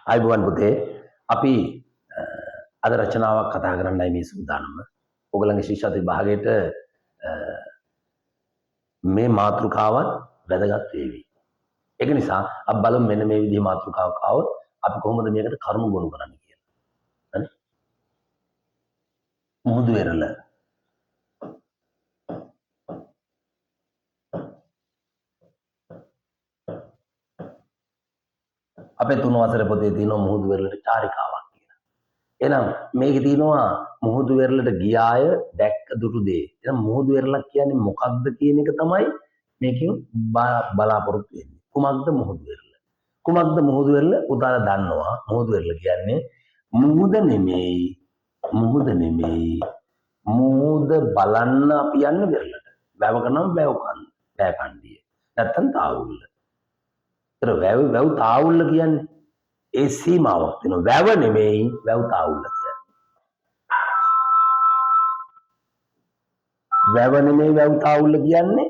ආයුබෝවන් පුතේ. අපි අද රචනාවක් කතා කරන්නයි මේ සූදානම. ඔයගොල්ලන්ගේ ශිෂ්‍යත්ව විභාගයට මේ මාතෘකාවත් වැදගත් වේවි. ඒක නිසා අපි බලමු මෙන්න මේ විදිහේ මාතෘකාවක් ආවොත් අපි කොහොමද මේකට කරුණු ගොනු කරන්නේ කියලා. හරි? මුහුදු වෙරළ. අපේ තුන වසරේ පොතේ තියෙනවා මුහුදු වෙරළට චාරිකාවක් කියලා. එහෙනම් මේකේ තියෙනවා මුහුදු වෙරළට ගිය අය දැක්ක දුටු දේ. එහෙනම් මුහුදු වෙරළක් කියන්නේ මොකක්ද කියන එක තමයි මේකෙන් බලාපොරොත්තු වෙන්නේ. කුමක්ද මුහුදු වෙරළ? කුමක්ද මුහුදු වෙරළ? පුතාලා දන්නවා මුහුදු වෙරළ කියන්නේ මුහුද නෙමෙයි. මුහුද නෙමෙයි. මුහුද බලන්න අපි යන්නේ වෙරළට. වැවක නම් වැව් කන්ද, වැය කණ්ඩිය. නැත්තම් තාවුල්ල. ඒතර වැව් වැව් තාවුල්ල කියන්නේ ඒ සීමාවක් තියෙනවා. වැව නෙමෙයි වැව් තාවුල්ල කියන්නේ. වැව නෙමෙයි වැව් තාවුල්ල කියන්නේ.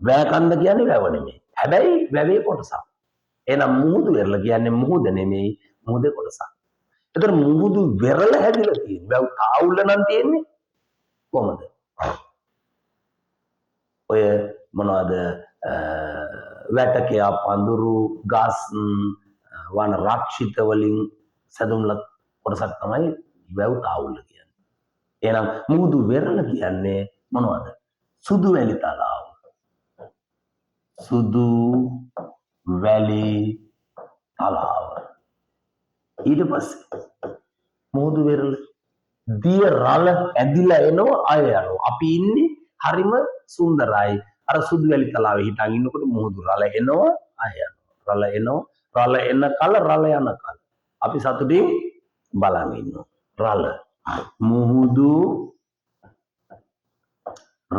වැය කන්ද කියන්නේ වැව නෙමෙයි. හැබැයි වැවේ කොටසක්. එහෙනම් මුහුදු වෙරළ කියන්නේ මුහුද නෙමෙයි මුහුදේ කොටසක්. ඒතර මුහුදු වෙරළ හැදිලා තියෙන්නේ. වැව් තාවුල්ල නම් තියෙන්නේ කොහමද? ඔය මොනවද වැටකයා පඳුරු ගස් වන රක්ෂිත වලින් සැදුම්ලත් කොටසක් තමයි වැව් තාවුල්ල කියන්නේ. එහෙනම් මුහුදු වෙරළ කියන්නේ මොනවද? සුදු වැලි තලාව. සුදු වැලි තලාව. ඊට පස්සේ මුහුදු වෙරළ දිය රළ ඇදිලා එනවා අය යනවා. අපි ඉන්නේ හරිම සුන්දරයි. අර සුදු වැලි තලාවේ හිටන් ඉන්නකොට මුහුදු රළ එනවා අය යනවා. රළ එනවා රළ එන කල රළ යන කල. අපි සතුටින් බලන් ඉන්නවා. රළ මුහුදු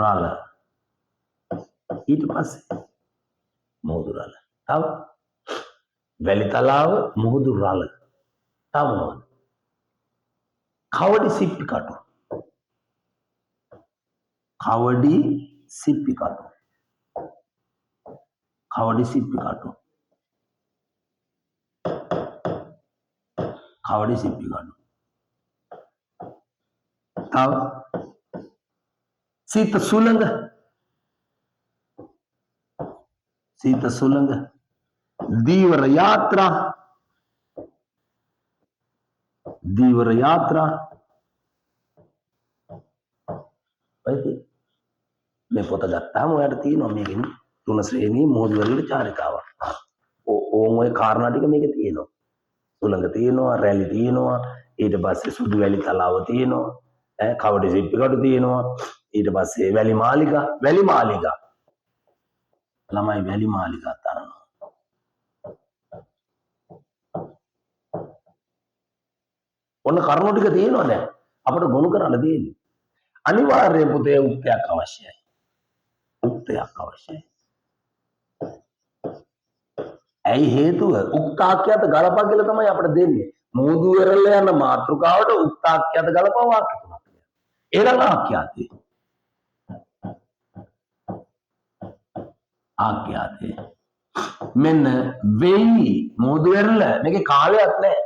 රළ. ඊට පස්සේ මුහුදු රළ. තව වැලි තලාව මුහුදු රළ. තව මොනවද? කවඩි සිප්පි කටු. කවඩි සිප්පි කටු. කවඩි සිප්පි කටු. කවඩි සිප්පි කටු. තව සීත සුළඟ. සීත සුළඟ. දීවර යාත්‍රා. දීවර යාත්‍රා. ඔය මේ පොත ගත්තාම ඔයාලට තියෙනවා මේකෙන් තුන ශ්‍රේණියේ මුහුදු වෙරළ චාරිකාවක්. ඕන් ඔය කාරණා ටික මේකේ තියෙනවා. සුළඟ තියෙනවා, රැලි තියෙනවා, ඊට පස්සේ සුදු වැලි තලාව තියෙනවා, ඈ කවඩි සිප්පි කඩු තියෙනවා, ඊට පස්සේ වැලි මාලිගා, වැලි මාලිගා. ළමයි වැලි මාලිගා තරනවා. ඔන්න කරුණු ටික තියෙනවා දැන්. අපිට ගොනු කරන්න තියෙන්නේ. අනිවාර්යයෙන් පුතේ උක්තයක් අවශ්‍යයි. උක්තයක් අවශ්‍යයි. ඇයි හේතුව? උක්තාක්‍යත ගලපා කියලා තමයි අපිට දෙන්නේ. මුහුදු වෙරළ යන මාතෘකාවට උක්තාක්‍යත ගලපා වාක්‍ය තුනක්. එහෙනම් ආඛ්‍යාතේ. ආඛ්‍යාතේ. මෙන්න වෙයි මුහුදු වෙරළ මේකේ කාලයක් නෑ.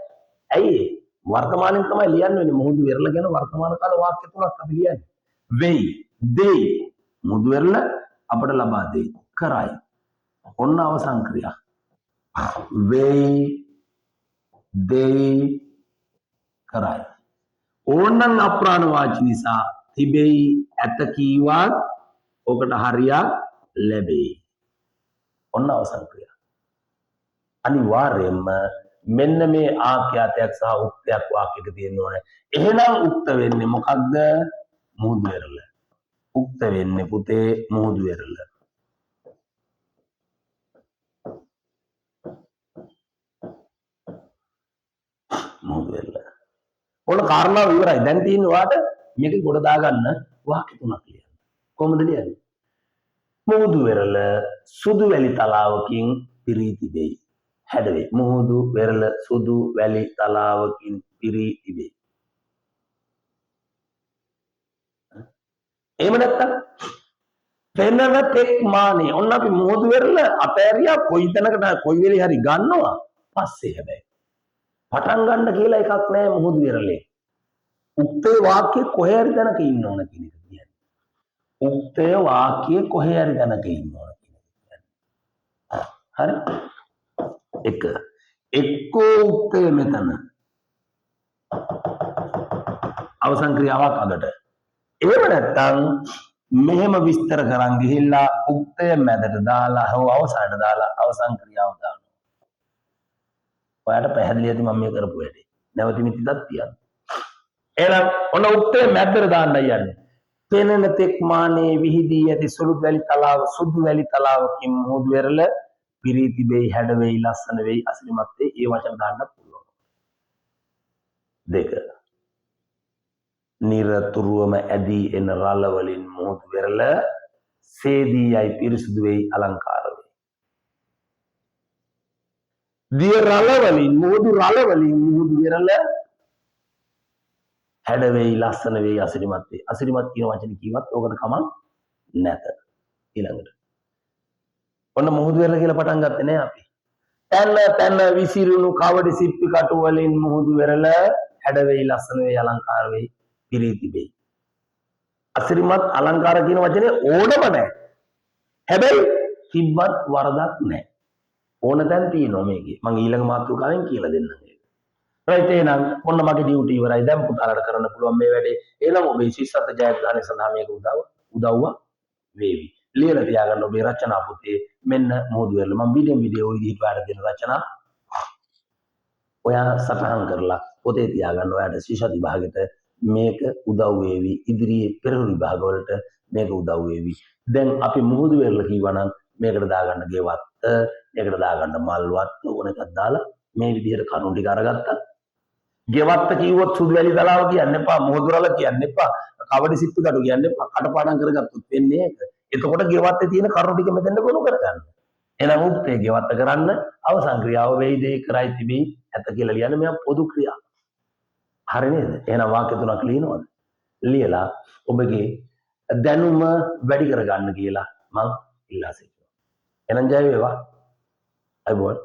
ඇයි ඒ? වර්තමානයෙන් තමයි ලියන්න වෙන්නේ. මුහුදු වෙරළ ගැන වර්තමාන කාල වාක්‍ය තුනක් අපි ලියන්නේ. වෙයි, දෙයි, මුහුදු වෙරළ අපට ලබා දෙයි, කරයි. ඔන්න අවසන් ක්‍රියා. වෙයි, දෙයි, කරයි. ඕනනම් අප්‍රාණ වාචි නිසා තිබෙයි ඇත කීවත් ඔකට හරියක් ලැබෙයි. ඔන්න අවසන් ක්‍රියා. අනිවාර්යයෙන්ම මෙන්න මේ ආඛ්‍යාතයක් සහ උක්තයක් වාක්‍යයක තියෙන්න ඕනේ. එහෙනම් උක්ත වෙන්නේ මොකක්ද? මුහුදු වෙරළ. උක්ත වෙන්නේ පුතේ මුහුදු වෙරළ. මුහුදු වෙරළ. ඔන්න කාරණාව ඉවරයි. දැන් තියෙන්නේ ඔයාට මේක ගොඩ දාගන්න වාක්‍ය තුනක් ලියන්න. කොහොමද ලියන්නේ? මුහුදු වෙරළ සුදු වැලි තලාවකින් පිරී තිබෙයි. හැඩවේ. මුහුදු වෙරළ සුදු වැලි තලාවකින් පිරී තිබේ. එහෙම නැත්තම් පෙනෙන තෙක් මානේ. ඔන්න අපි මුහුදු වෙරළ අතෑරියා කොයි තැනකට කොයි වෙලේ හරි ගන්නවා. පස්සේ හැබැයි. පටන් ගන්න කියලා එකක් නෑ මුහුදු වෙරළේ. උක්තේ වාක්‍ය කොහේ හරි තැනක ඉන්න ඕන කියන එක කියන්නේ. උක්තය වාක්‍යයේ කොහේ හරි තැනක ඉන්න ඕන කියන එක කියන්නේ. හරි? එක. එක්කෝ උක්තය මෙතන. අවසන් ක්‍රියාවක් අගට. එහෙම නැත්නම් මෙහෙම විස්තර කරන් ගිහිල්ලා උක්තය මැදට දාලා හෝ අවසානට දාලා අවසන් ක්‍රියාව දානවා. ඔයාලට පැහැදිලි ඇති මම මේ කරපු වැඩේ. නැවතිමිතිදක් තියන්න. එහෙනම් ඔන්න උක්තය මැදට දාන්නයි යන්නේ. පෙනෙන තෙක් මානේ විහිදී ඇති සුළු වැලි තලාව සුදු වැලි තලාවකින් මුහුදු වෙරළ පිරී තිබෙයි, හැඩ වෙයි, ලස්සන වෙයි, අසිරිමත් වෙයි. ඒ වචන දාන්නත් පුළුවන්. දෙක. නිරතුරුවම ඇදී එන රළ වලින් මුහුදු වෙරළ සේදී යයි, පිරිසුදු වෙයි, අලංකාර වෙයි. දිය රළ වලින්, මුහුදු රළ වලින් මුහුදු වෙරළ හැඩ වෙයි, ලස්සන වෙයි, අසිරිමත් වෙයි. අසිරිමත් කියන වචනේ කිව්වත් ඕකට කමක් නැත. ඊළඟට ඔන්න මුහුදු වෙරළ කියලා පටන් ගත්තේ නෑ අපි. තැන තැන විසිරුණු කවඩි සිප්පි කටු වලින් මුහුදු වෙරළ හැඩ වෙයි, ලස්සන වෙයි, අලංකාර වෙයි, පිරී තිබෙයි. අසිරිමත් අලංකාර කියන වචනේ ඕනම නෑ. හැබැයි තිබ්බත් වරදක් නෑ. ඕන තැන් තියෙනවා මේකේ. මං ඊළඟ මාතෘකාවෙන් කියලා දෙන්නම් ඒක. රයිට්, එහෙනම් ඔන්න මගේ ඩියුටි ඉවරයි. දැන් පුතාලට කරන්න පුළුවන් මේ වැඩේ. එහෙනම් ඔබේ ශිෂ්‍යත්ව ජයග්‍රහණය සඳහා මේක උදව්වක් වේවි. ලියලා තියාගන්න ඔබේ රචනා පොතේ මෙන්න මුහුදු වෙරළ. මම වීඩියෝ වීඩියෝ ඔය විදිහට ඔයාලට දෙන රචනා ඔයා සටහන් කරලා පොතේ තියාගන්න. ඔයාට ශිෂ්‍ය විභාගෙට මේක උදව් වේවි. ඉදිරියේ පෙරහුරු විභාග වලට මේක උදව් වේවි. දැන් අපි මුහුදු වෙරළ කිව්වනම් මේකට දාගන්න ගෙවත්ත, මේකට දාගන්න මල් වත්ත, ඕන එකක් දාලා මේ විදිහට කරුණු ටික අරගත්තා. ගෙවත්ත කිව්වොත් සුදු වැලි තලාව කියන්න එපා, මුහුදු රළ කියන්න එපා, කවඩි සිප්පි කටු කියන්න එපා. කටපාඩම් කරගත්තොත් වෙන්නේ ඒක. එතකොට ගෙවත්තේ තියෙන කරුණු ටික මෙතෙන්ට ගොනු කරගන්න. එහෙනම් උක්තේ ගෙවත්ත කරන්න, අවසන් ක්‍රියාව වෙයි, දේ කරයි, තිබෙයි, ඇත කියලා ලියන්න. මෙයා පොදු ක්‍රියා. හරි නේද? එහෙනම් වාක්‍ය තුනක් ලියනවද? ලියලා ඔබගේ දැනුම වැඩි කරගන්න කියලා මං ඉල්ලා සිටිනවා. එහෙනම් ජය වේවා. අයබෝවන්.